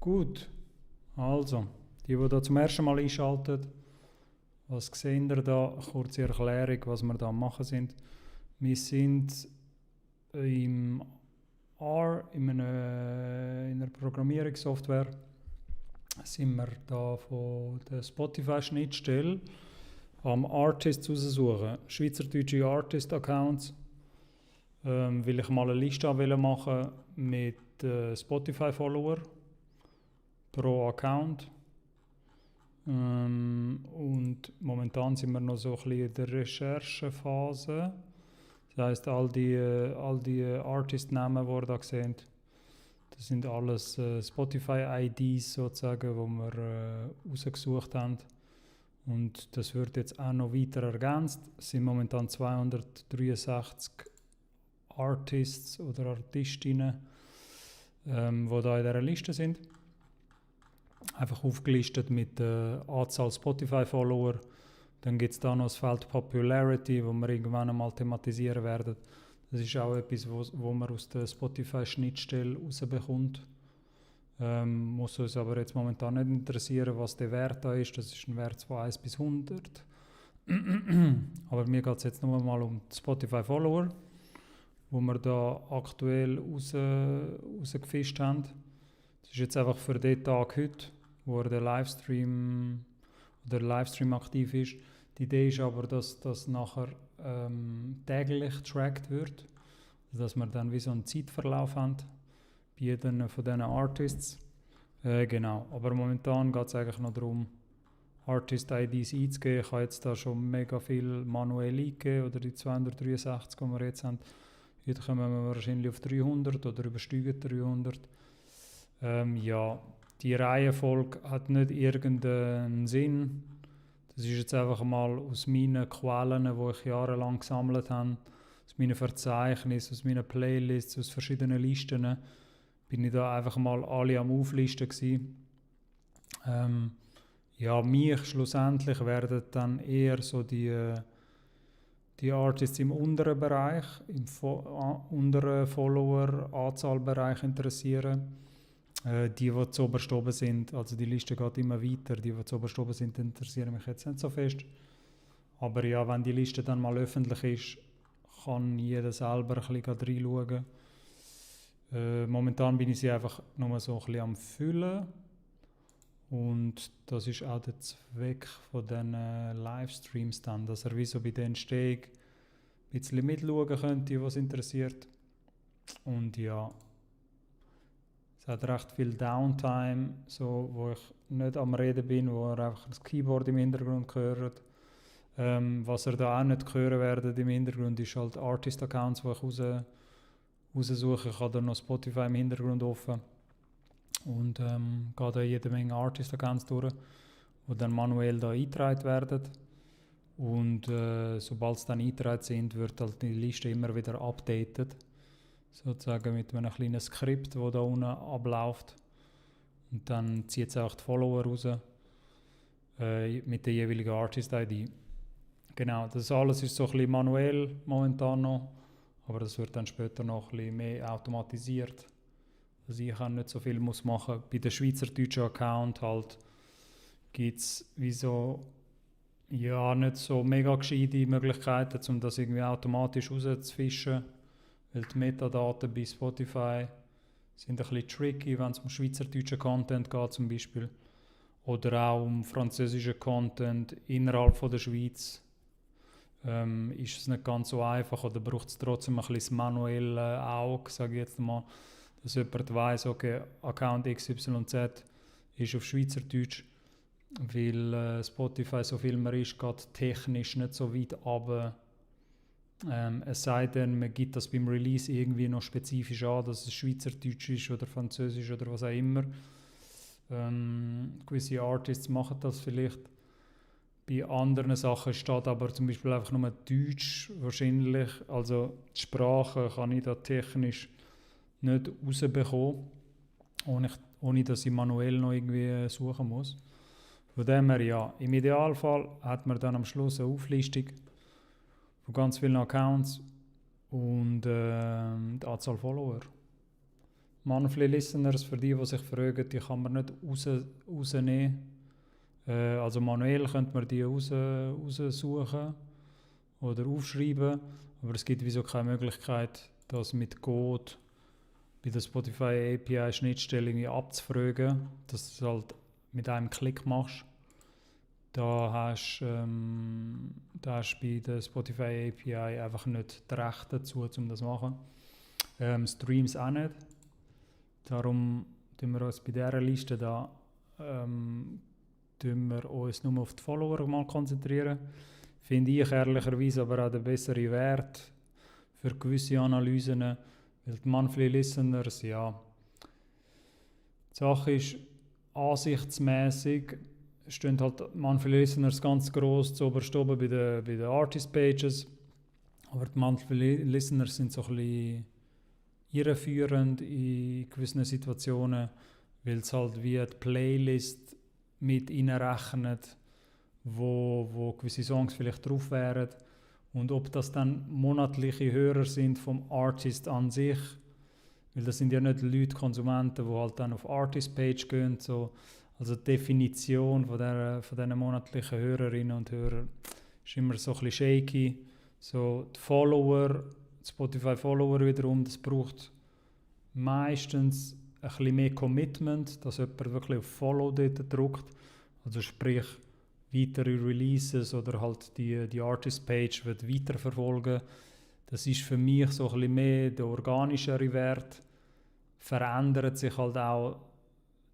Gut, also, die da zum ersten Mal einschalten, was sehen ihr da? Kurze Erklärung, was wir da am machen sind. Wir sind im R, in einer Programmierungssoftware, sind wir da von der Spotify-Schnittstelle am Artists raussuchen. Schweizerdeutsche Artist-Accounts, will ich mal eine Liste machen mit Spotify-Follower pro Account. Und momentan sind wir noch so ein bisschen in der Recherchephase. Das heisst, all die Artist-Namen, die ihr da seht, das sind alles Spotify-IDs sozusagen, die wir rausgesucht haben. Und das wird jetzt auch noch weiter ergänzt. Es sind momentan 263 Artists oder Artistinnen, die da in dieser Liste sind. Einfach aufgelistet mit der Anzahl Spotify-Follower. Dann gibt es da noch das Feld Popularity, wo wir irgendwann einmal thematisieren werden. Das ist auch etwas, wo man aus der Spotify-Schnittstelle rausbekommt. Muss uns aber jetzt momentan nicht interessieren, was der Wert da ist. Das ist ein Wert von 1 bis 100. Aber mir geht es jetzt nur mal um die Spotify-Follower, wo wir da aktuell rausgefischt haben. Das ist jetzt einfach für den Tag heute, wo der Livestream aktiv ist. Die Idee ist aber, dass das nachher täglich getrackt wird, dass wir dann wie so einen Zeitverlauf haben bei jedem von diesen Artists. Genau, aber momentan geht es eigentlich noch darum, Artist-IDs einzugeben. Ich habe jetzt da schon mega viel manuell eingegeben, oder die 263, die wir jetzt haben. Heute kommen wir wahrscheinlich auf 300 oder übersteigen 300. Ja, die Reihenfolge hat nicht irgendeinen Sinn. Das ist jetzt einfach mal aus meinen Quellen, die ich jahrelang gesammelt habe, aus meinen Verzeichnissen, aus meinen Playlists, aus verschiedenen Listen, bin ich da einfach mal alle am Auflisten gewesen. Ja, mich schlussendlich werden dann eher so die Artists im unteren Bereich, im unteren Follower-Anzahlbereich interessieren. Die zuoberst oben sind, also die Liste geht immer weiter, die zuoberst oben sind, interessieren mich jetzt nicht so fest. Aber ja, wenn die Liste dann mal öffentlich ist, kann jeder selber ein bisschen reinschauen. Momentan bin ich sie einfach nur so ein bisschen am Füllen. Und das ist auch der Zweck von diesen Livestreams dann, dass ihr wie so bei der Entstehung ein bisschen mitschauen könnt, die was interessiert. Und ja, es hat recht viel Downtime, so, wo ich nicht am Reden bin, wo ihr einfach das Keyboard im Hintergrund hört. Was ihr da auch nicht hören werdet im Hintergrund, ist halt Artist-Accounts, die ich raussuche. Ich habe da noch Spotify im Hintergrund offen. Und gehe da jede Menge Artist-Accounts durch, die dann manuell da eingetragen werden. Und sobald sie dann eingetragen sind, wird halt die Liste immer wieder updated. Sozusagen mit einem kleinen Skript, das da unten abläuft. Und dann zieht es auch die Follower raus mit der jeweiligen Artist-ID. Genau, das alles ist so ein bisschen manuell momentan noch, aber das wird dann später noch ein bisschen mehr automatisiert. Also ich kann nicht so viel machen. Bei dem schweizerdeutschen Account halt gibt es wie so, ja, nicht so mega gescheite Möglichkeiten, um das irgendwie automatisch rauszufischen. Weil die Metadaten bei Spotify sind ein bisschen tricky, wenn es um schweizerdeutschen Content geht zum Beispiel. Oder auch um französischen Content innerhalb von der Schweiz. Ist es nicht ganz so einfach oder braucht es trotzdem ein bisschen das manuelle Auge, sage ich jetzt mal, dass jemand weiss, okay, Account XYZ ist auf Schweizerdeutsch, weil Spotify, so viel man ist, geht technisch nicht so weit runter. Es sei denn, man gibt das beim Release irgendwie noch spezifisch an, dass es Schweizerdeutsch ist oder Französisch oder was auch immer. Gewisse Artists machen das vielleicht. Bei anderen Sachen steht aber zum Beispiel einfach nur Deutsch wahrscheinlich. Also die Sprache kann ich da technisch nicht rausbekommen, ohne dass ich manuell noch irgendwie suchen muss. Von dem her ja, im Idealfall hat man dann am Schluss eine Auflistung von ganz vielen Accounts und die Anzahl Follower. Monthly Listeners, für die sich fragen, die kann man nicht rausnehmen. Also manuell könnte man die raussuchen oder aufschreiben, aber es gibt wieso keine Möglichkeit, das mit Code bei der Spotify API Schnittstelle irgendwie abzufragen, dass du es halt mit einem Klick machst. Da hast du bei der Spotify API einfach nicht das Recht dazu, um das zu machen. Streams auch nicht. Darum tun wir uns bei dieser Liste da tun wir uns nur auf die Follower mal konzentrieren. Finde ich ehrlicherweise aber auch der bessere Wert für gewisse Analysen, weil die Monthly Listeners, ja, die Sache ist, ansichtsmäßig stehen halt Monthly Listeners ganz gross zuoberst oben bei den Artist Pages, aber die Monthly Listeners sind so ein bisschen irreführend in gewissen Situationen, weil es halt wie die Playlist mit reinrechnet, wo gewisse Songs vielleicht drauf wären. Und ob das dann monatliche Hörer sind vom Artist an sich, weil das sind ja nicht Leute, Konsumenten, die halt dann auf Artist-Page gehen. So. Also die Definition von diesen monatlichen Hörerinnen und Hörern ist immer so ein bisschen shaky. So die Follower, die Spotify-Follower wiederum, das braucht meistens ein bisschen mehr Commitment, dass jemand wirklich auf Follow dort drückt. Also sprich, weitere Releases oder halt die Artist-Page wird weiterverfolgen. Das ist für mich so ein bisschen mehr der organischere Wert. Verändert sich halt auch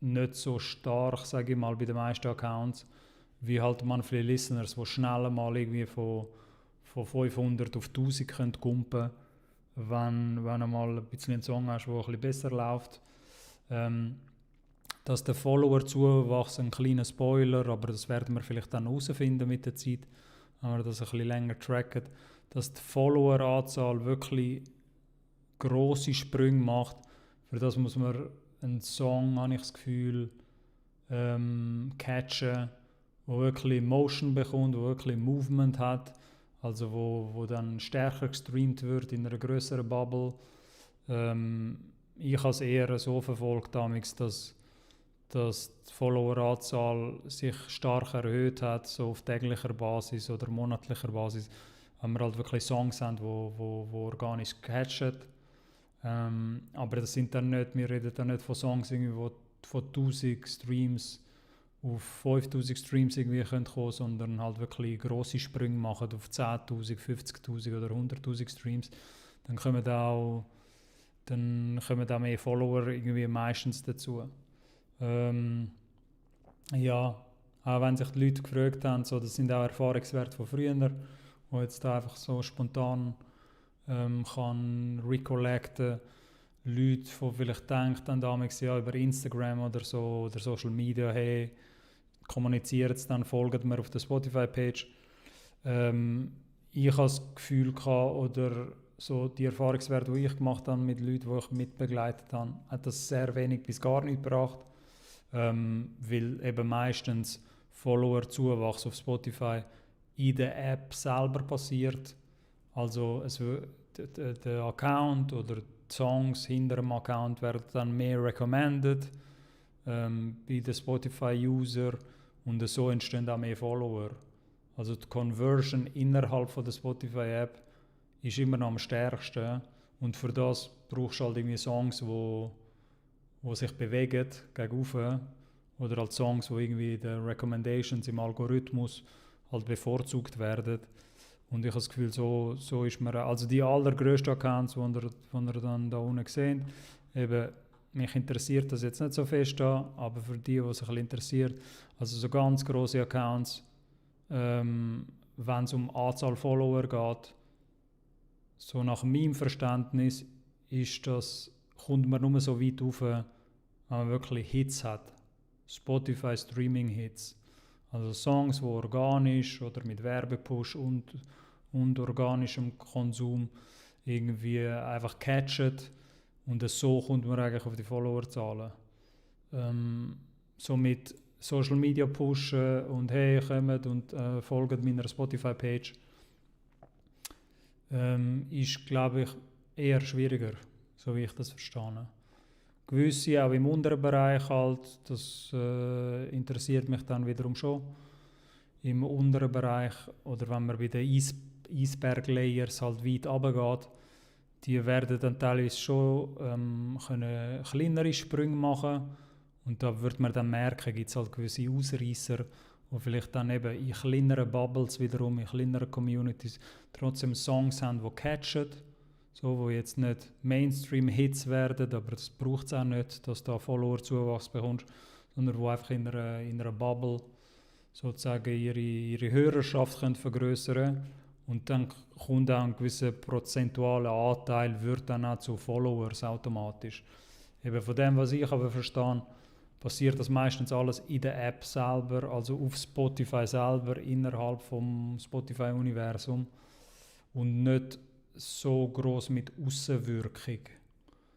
nicht so stark, sage ich mal, bei den meisten Accounts, wie halt Monthly Listeners, die schnell mal irgendwie von 500 auf 1000 können kumpen, wenn du mal ein bisschen einen Song hast, der ein bisschen besser läuft. Dass der Follower-Zuwachs ein kleiner Spoiler, aber das werden wir vielleicht dann herausfinden mit der Zeit, wenn wir das ein bisschen länger tracken, dass die Follower-Anzahl wirklich grosse Sprünge macht. Für das muss man einen Song, habe ich das Gefühl, catchen, der wirklich Motion bekommt, der wirklich Movement hat, also wo dann stärker gestreamt wird in einer grösseren Bubble. Ich habe es eher so verfolgt, dass die Follower-Anzahl sich stark erhöht hat, so auf täglicher Basis oder monatlicher Basis, wenn wir halt wirklich Songs haben, die organisch catchen. Aber das sind dann nicht, wir reden dann nicht von Songs, die von 1000 Streams auf 5000 Streams irgendwie kommen können, sondern halt wirklich grosse Sprünge machen auf 10.000, 50.000 oder 100.000 Streams. Dann kommen auch mehr Follower irgendwie meistens dazu. Ja, auch wenn sich die Leute gefragt haben, so, das sind auch Erfahrungswerte von früher, wo jetzt da einfach so spontan kann recollecten. Leute, die vielleicht denken, damals ja über Instagram oder so oder Social Media, hey, kommuniziert es dann, folgt mir auf der Spotify-Page. Ich habe das Gefühl gehabt, oder so die Erfahrungswerte, die ich gemacht habe mit Leuten, die ich mitbegleitet habe, hat das sehr wenig bis gar nicht gebracht. Weil eben meistens Follower-Zuwachs auf Spotify in der App selber passiert. Also der Account oder die Songs hinter dem Account werden dann mehr recommended bei den Spotify-User und so entstehen auch mehr Follower. Also die Conversion innerhalb von der Spotify-App ist immer noch am stärksten und für das brauchst du halt irgendwie Songs, die sich bewegen gegenüber oder halt Songs, die irgendwie in den Recommendations im Algorithmus halt bevorzugt werden. Und ich habe das Gefühl, so ist man, also die allergrößten Accounts, die ihr dann da unten seht, eben, mich interessiert das jetzt nicht so fest da, aber für die sich ein bisschen interessiert, also so ganz grosse Accounts, wenn es um Anzahl Follower geht, so nach meinem Verständnis kommt man nur so weit rauf, wenn man wirklich Hits hat. Spotify Streaming Hits. Also Songs, die organisch oder mit Werbepush und organischem Konsum irgendwie einfach catchen. Und so kommt man eigentlich auf die Followerzahlen. So mit Social Media pushen und hey, kommt und folgt meiner Spotify-Page, ist, glaube ich, eher schwieriger, so wie ich das verstehe. gewisse auch im unteren Bereich halt, das interessiert mich dann wiederum schon. Im unteren Bereich oder wenn man bei den Eisberg-Layers halt weit runtergeht, die werden dann teilweise schon können kleinere Sprünge machen und da wird man dann merken, gibt es halt gewisse Ausreißer, die vielleicht dann eben in kleineren Bubbles wiederum, in kleineren Communities trotzdem Songs haben, die catchen, so, wo jetzt nicht Mainstream-Hits werden, aber das braucht es auch nicht, dass du da Follower-Zuwachs bekommst, sondern wo einfach in einer Bubble sozusagen ihre Hörerschaft können vergrößern und dann kommt auch ein gewisser prozentualer Anteil wird dann auch zu Followers automatisch. Eben von dem, was ich aber verstehe, passiert das meistens alles in der App selber, also auf Spotify selber, innerhalb vom Spotify-Universum und nicht so groß mit Aussenwirkung,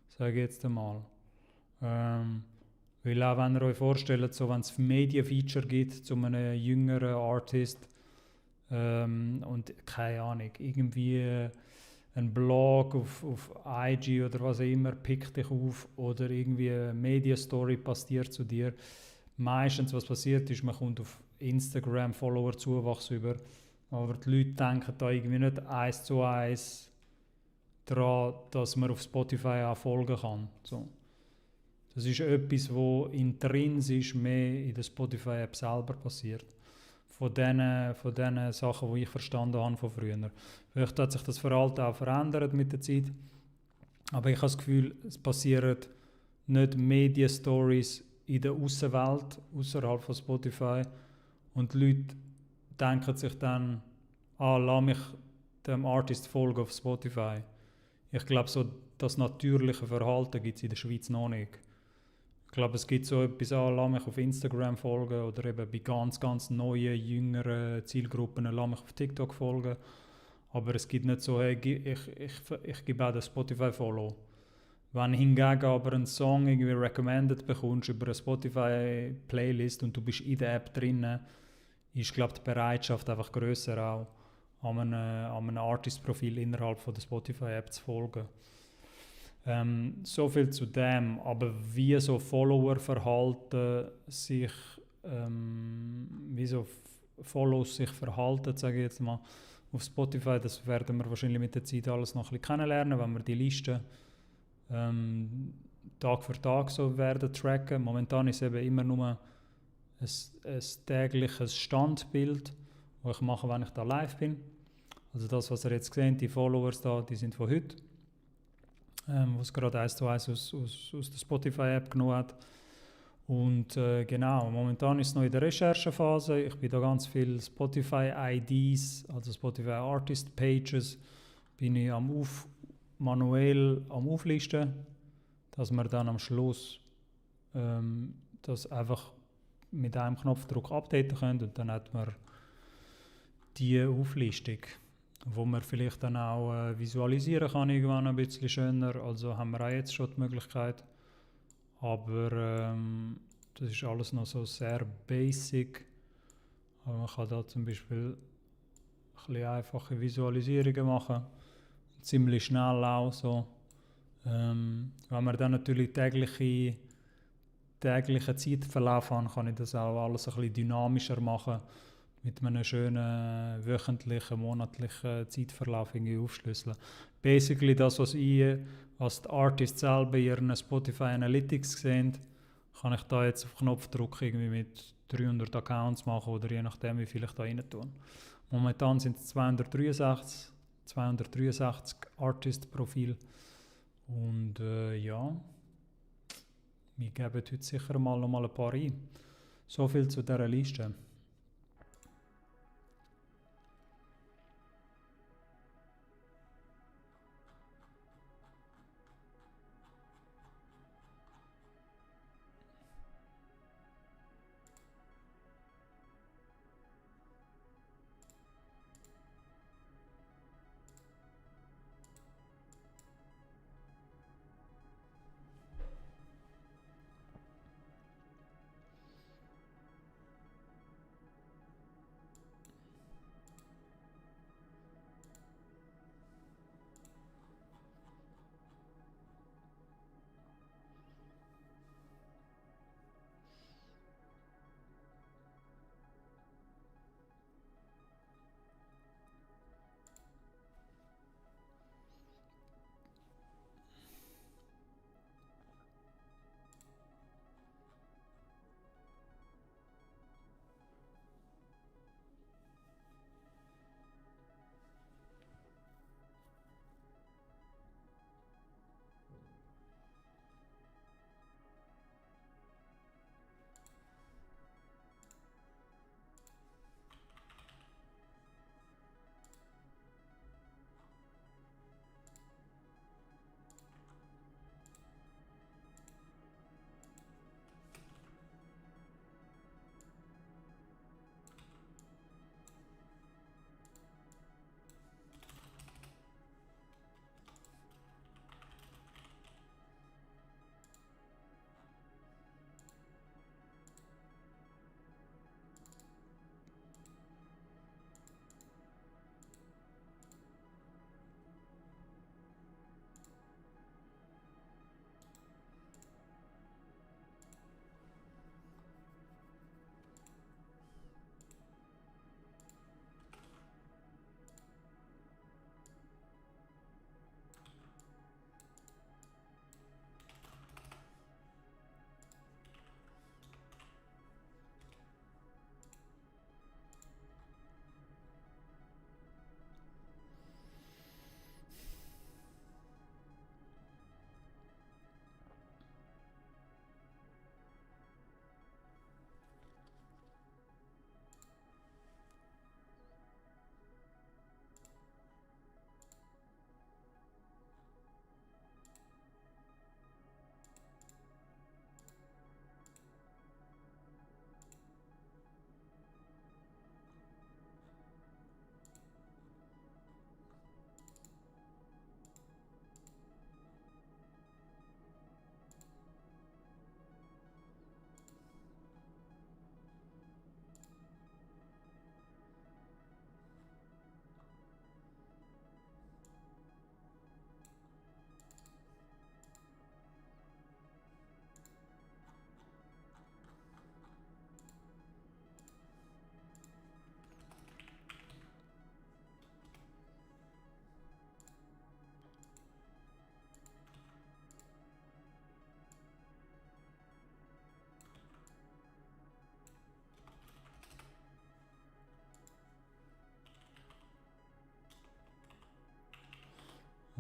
sage ich jetzt einmal. Weil auch wenn ihr euch vorstellt, so wenn es Media-Feature gibt zu einem jüngeren Artist und keine Ahnung, irgendwie ein Blog auf IG oder was auch immer pickt dich auf oder irgendwie eine Media-Story passiert zu dir. Meistens, was passiert ist, man kommt auf Instagram Follower-Zuwachs über, aber die Leute denken da irgendwie nicht 1:1 daran, dass man auf Spotify auch folgen kann. So. Das ist etwas, was intrinsisch mehr in der Spotify-App selber passiert. Von diesen Sachen, die ich verstanden habe von früher. Vielleicht hat sich das Verhalten auch verändert mit der Zeit. Aber ich habe das Gefühl, es passieren nicht Media-Stories in der Aussenwelt, außerhalb von Spotify. Und die Leute denken sich dann, lass mich dem Artist folgen auf Spotify. Ich glaube, so das natürliche Verhalten gibt es in der Schweiz noch nicht. Ich glaube, es gibt so etwas, lass mich auf Instagram folgen oder eben bei ganz, ganz neuen, jüngeren Zielgruppen, lass mich auf TikTok folgen. Aber es gibt nicht so, hey, ich gebe auch den Spotify-Follow. Wenn hingegen aber einen Song irgendwie recommended bekommst über eine Spotify-Playlist und du bist in der App drin, ist, glaube ich, die Bereitschaft einfach grösser auch, an einem Artist-Profil innerhalb von der Spotify-App zu folgen. So viel zu dem, aber wie so Follower-Verhalten sich, wie so Follows sich verhalten, sage ich jetzt mal, auf Spotify, das werden wir wahrscheinlich mit der Zeit alles noch ein bisschen kennenlernen, wenn wir die Liste Tag für Tag so werden tracken. Momentan ist es eben immer nur ein tägliches Standbild, das ich mache, wenn ich da live bin. Also das, was ihr jetzt seht, die Followers da, die sind von heute. Was gerade 1:1 aus der Spotify-App genommen hat. Und genau, momentan ist es noch in der Recherchephase. Ich bin da ganz viele Spotify-IDs, also Spotify Artist Pages, bin ich manuell am Auflisten, dass wir dann am Schluss das einfach mit einem Knopfdruck updaten können und dann hat man die Auflistung, wo man vielleicht dann auch visualisieren kann, irgendwann ein bisschen schöner. Also haben wir auch jetzt schon die Möglichkeit. Aber das ist alles noch so sehr basic. Aber man kann da zum Beispiel ein bisschen einfache Visualisierungen machen. Ziemlich schnell auch so. Wenn man dann natürlich täglichen Zeitverlauf haben, kann ich das auch alles ein bisschen dynamischer machen. Mit einem schönen wöchentlichen, monatlichen Zeitverlauf irgendwie aufschlüsseln. Basically das, was die Artists selber in ihren Spotify Analytics sehen, kann ich da jetzt auf Knopfdruck irgendwie mit 300 Accounts machen oder je nachdem, wie viel ich da rein tue. Momentan sind es 263 Artist-Profile und ja, wir geben heute sicher noch mal ein paar ein. So viel zu dieser Liste.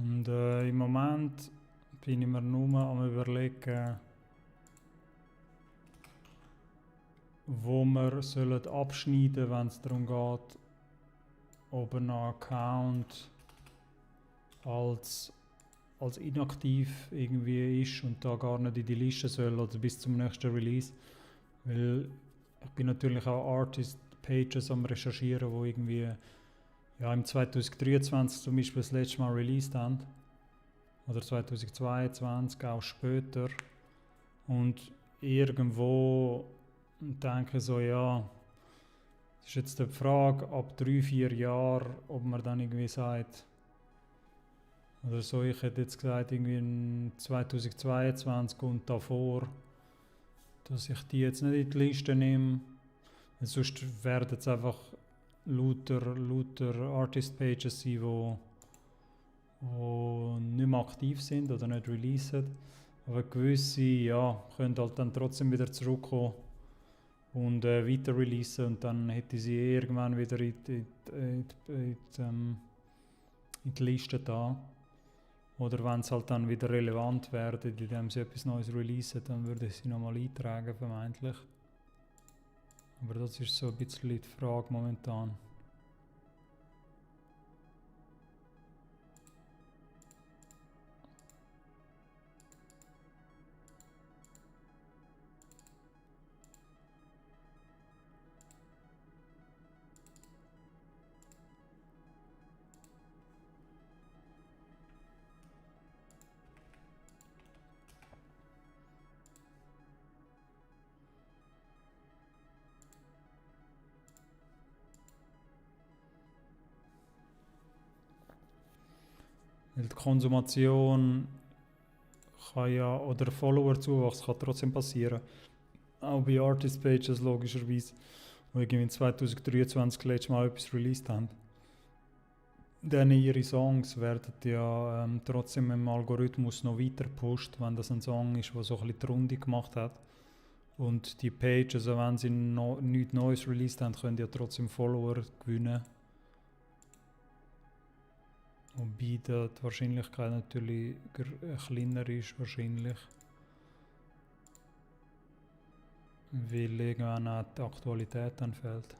Und im Moment bin ich mir nur am Überlegen, wo wir sollen abschneiden, wenn es darum geht, ob ein Account als inaktiv irgendwie ist und da gar nicht in die Liste soll oder bis zum nächsten Release. Weil ich bin natürlich auch Artist-Pages am Recherchieren, wo irgendwie ja, im 2023 zum Beispiel das letzte Mal released haben. Oder 2022, auch später. Und irgendwo denke ich so, ja, das ist jetzt die Frage, ab 3-4 Jahren, ob man dann irgendwie sagt, oder so, ich hätte jetzt gesagt, irgendwie in 2022 und davor, dass ich die jetzt nicht in die Liste nehme. Sonst werden es einfach lauter Artist-Pages sein, die nicht mehr aktiv sind oder nicht releasen. Aber gewisse ja, können halt dann trotzdem wieder zurückkommen und weiter releasen und dann hätte sie irgendwann wieder in die Liste da. Oder wenn es halt dann wieder relevant wird, indem sie etwas Neues releasen, dann würde ich sie nochmal eintragen, vermeintlich. Aber das ist so ein bisschen die Frage momentan. Weil die Konsumation kann ja, oder Follower-Zuwachs kann trotzdem passieren. Auch bei Artist-Pages logischerweise, die irgendwie 2023 letztes Mal etwas released haben. Dann ihre Songs werden ja trotzdem im Algorithmus noch weiter gepusht, wenn das ein Song ist, der so ein bisschen die Runde gemacht hat. Und die Pages, also wenn sie nichts Neues released haben, können ja trotzdem Follower gewinnen. Wobei da die Wahrscheinlichkeit natürlich kleiner ist, wahrscheinlich. Weil irgendwann auch die Aktualität dann fehlt.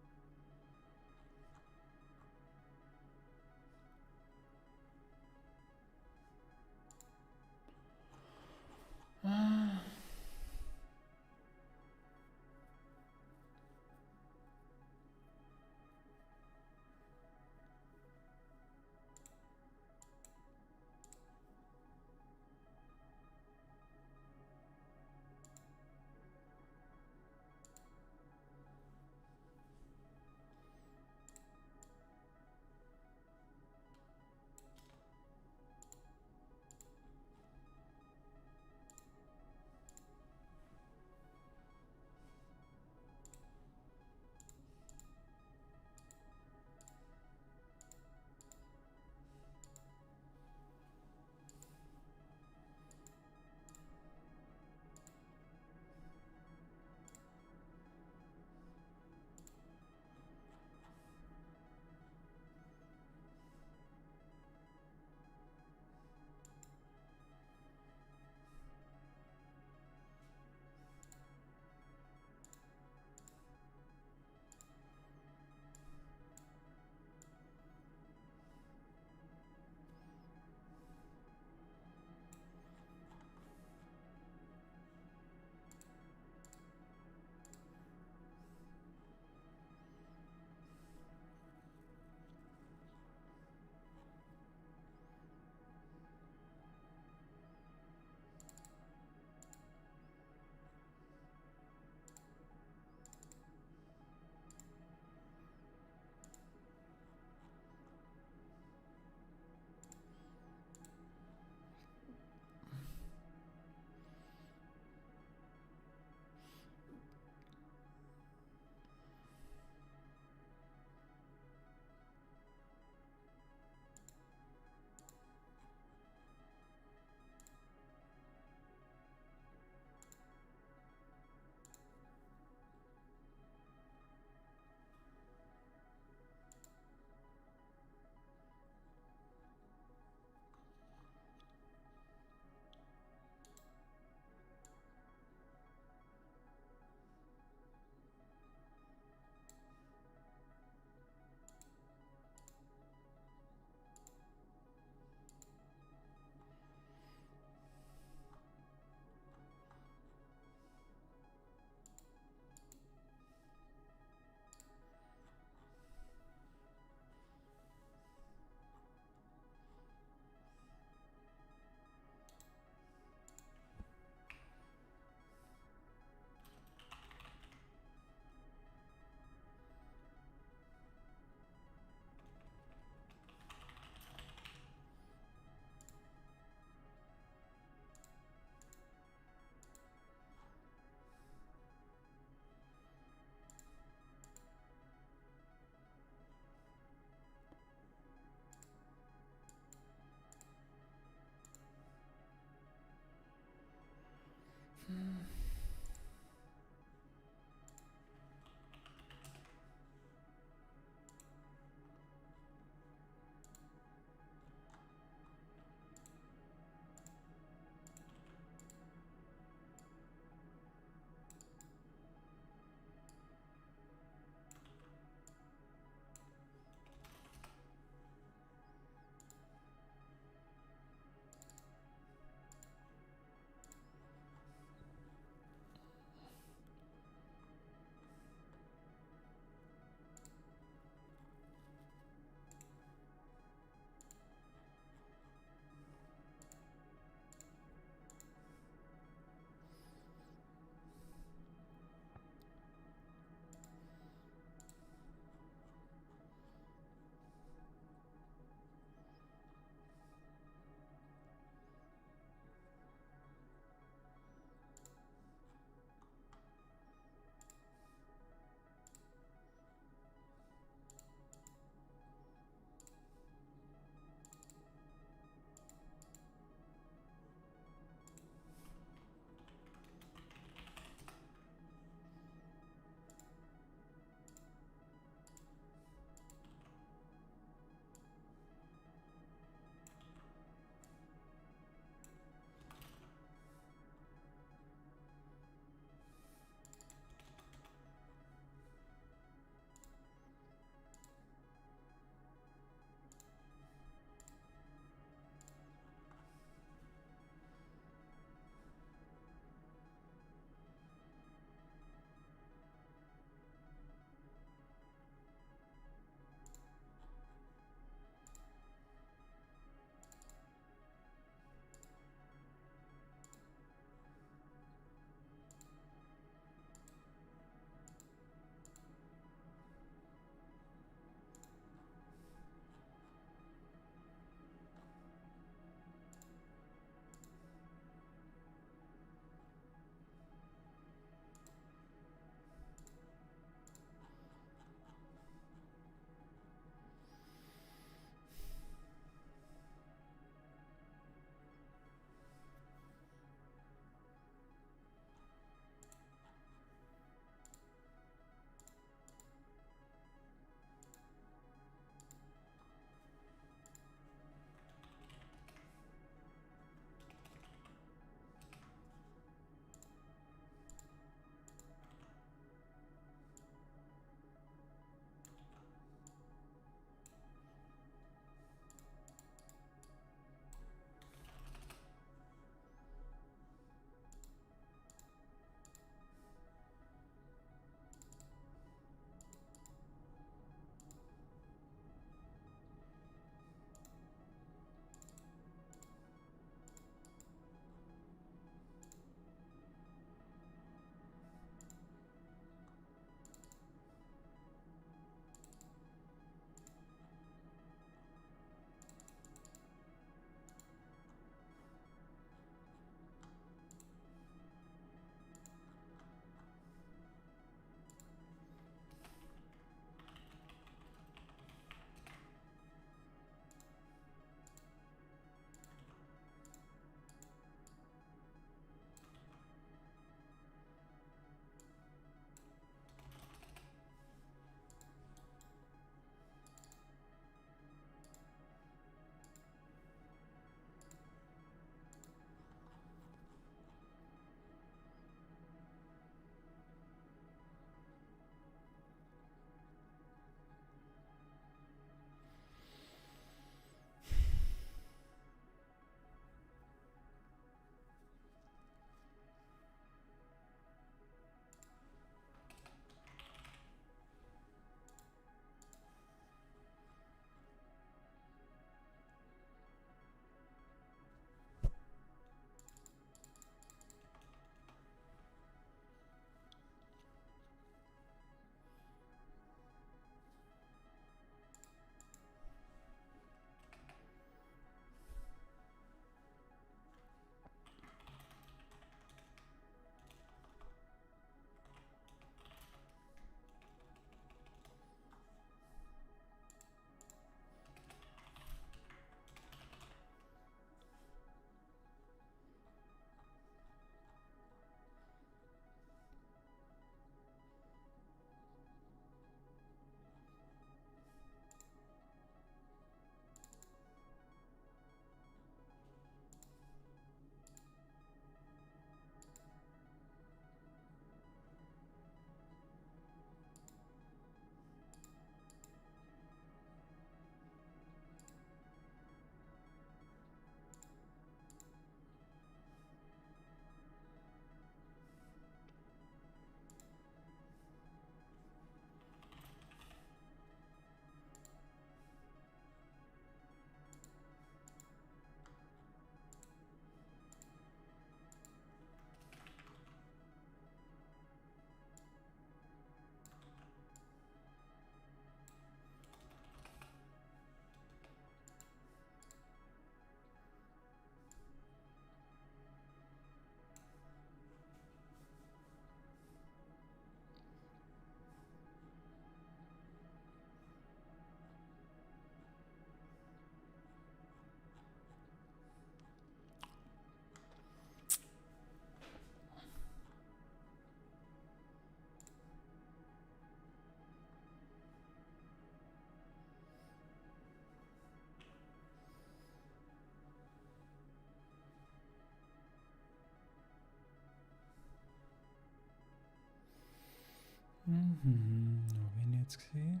Wo bin ich jetzt gesehen?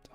Da.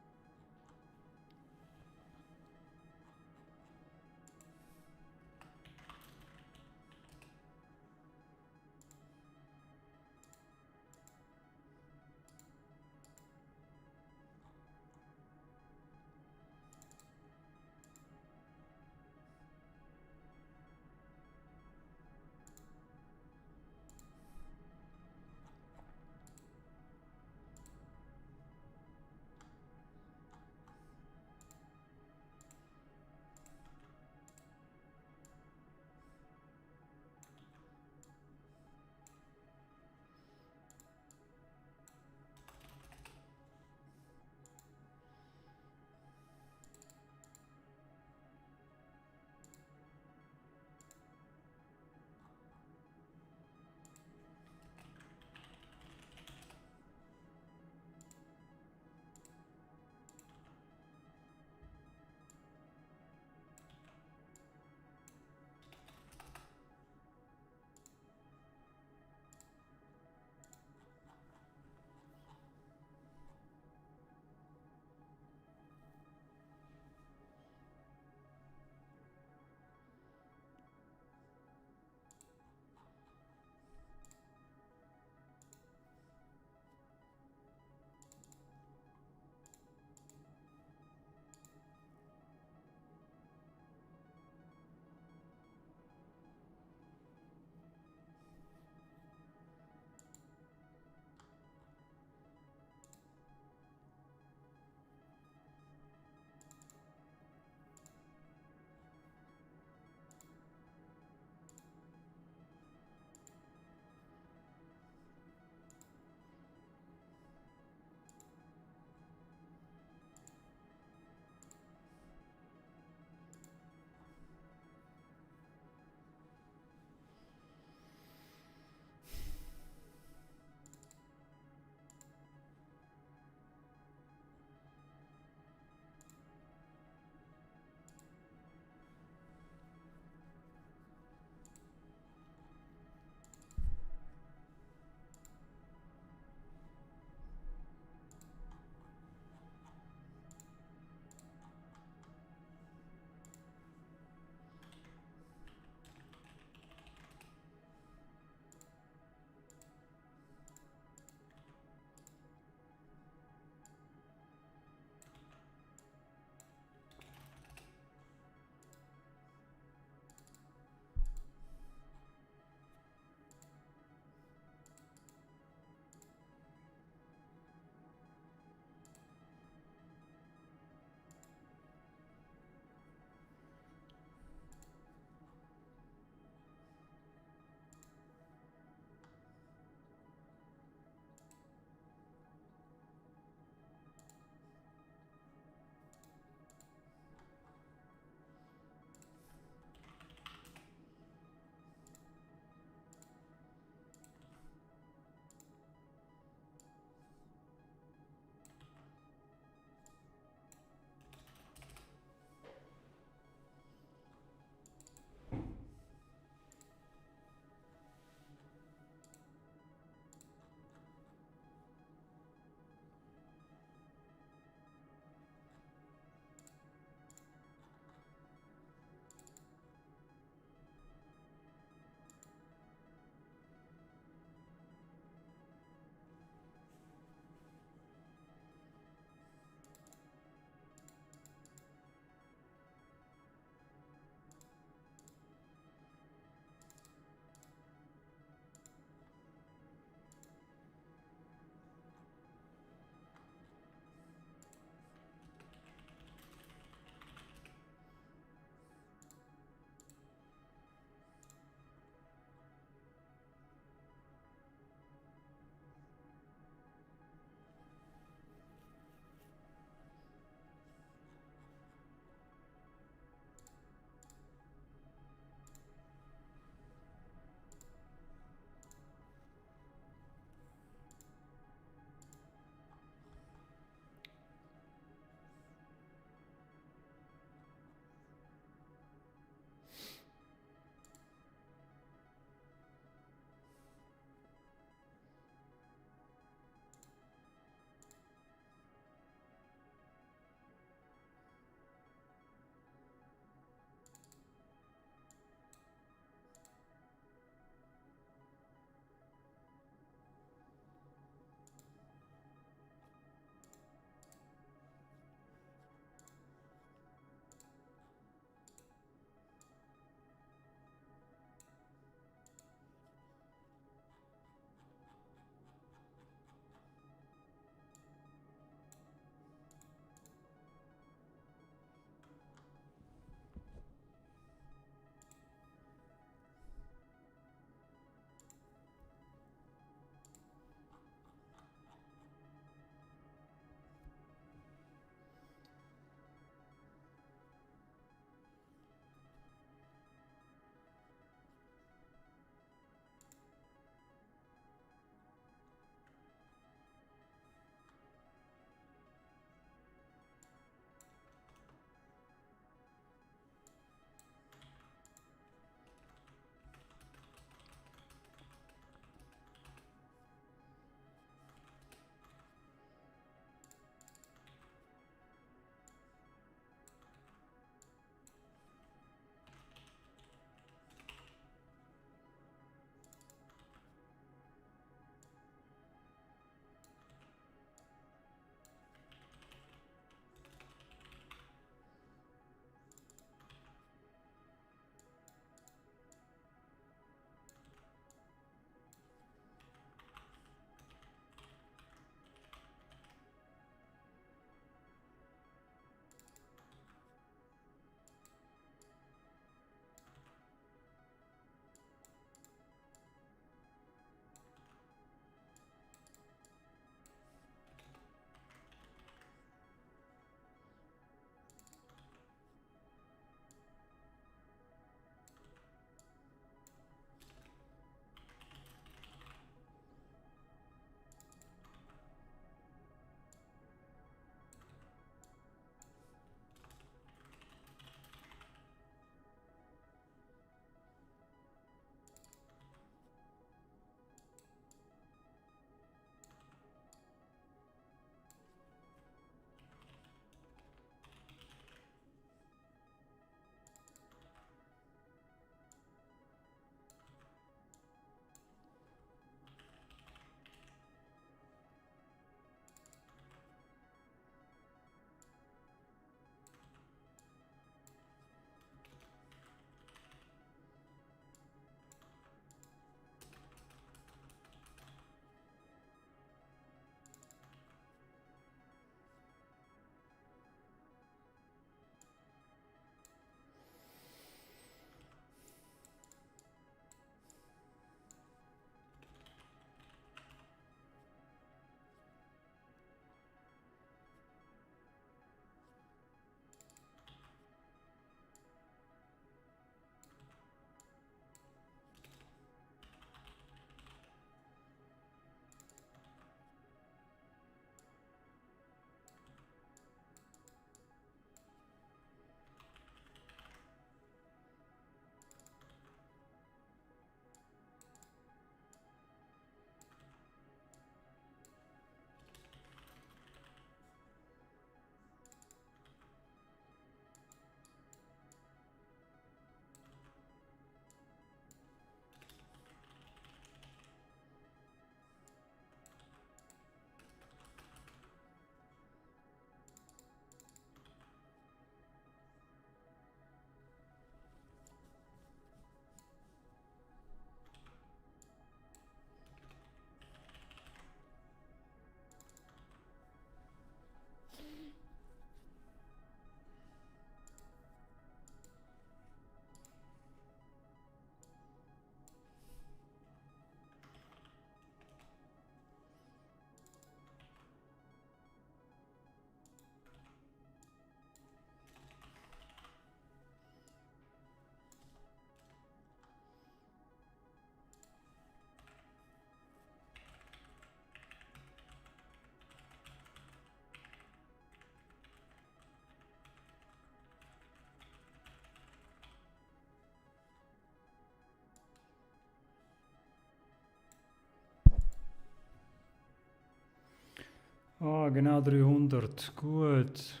Ah, genau 300. Gut.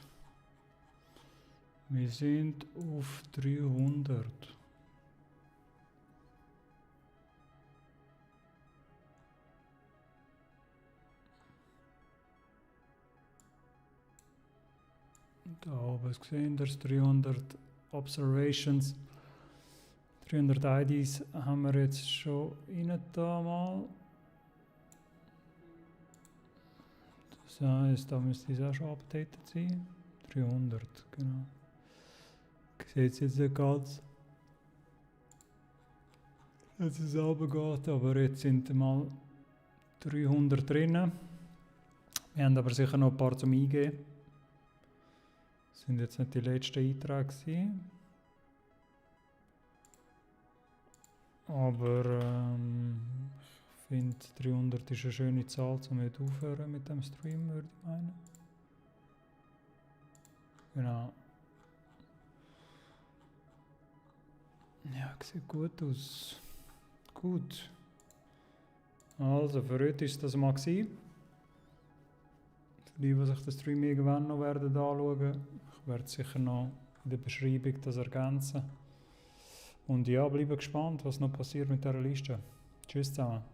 Wir sind auf 300. Da oben gesehen, das 300 Observations. 300 IDs haben wir jetzt schon rein da mal. Das heisst, da müsste es auch schon updated sein. 300, genau. Ich sehe es jetzt nicht ganz, dass es runtergeht, aber jetzt sind mal 300 drin. Wir haben aber sicher noch ein paar zum Eingeben. Das sind jetzt nicht die letzten Einträge gewesen. Aber ich finde 300 ist eine schöne Zahl, um nicht aufhören mit dem Stream, würde ich meinen. Genau. Ja, sieht gut aus. Gut. Also, für heute ist das mal gewesen. Für die, die sich den Stream irgendwann noch werden anschauen, ich werde sicher noch in der Beschreibung das ergänzen. Und ja, bleibe gespannt, was noch passiert mit dieser Liste. Tschüss zusammen.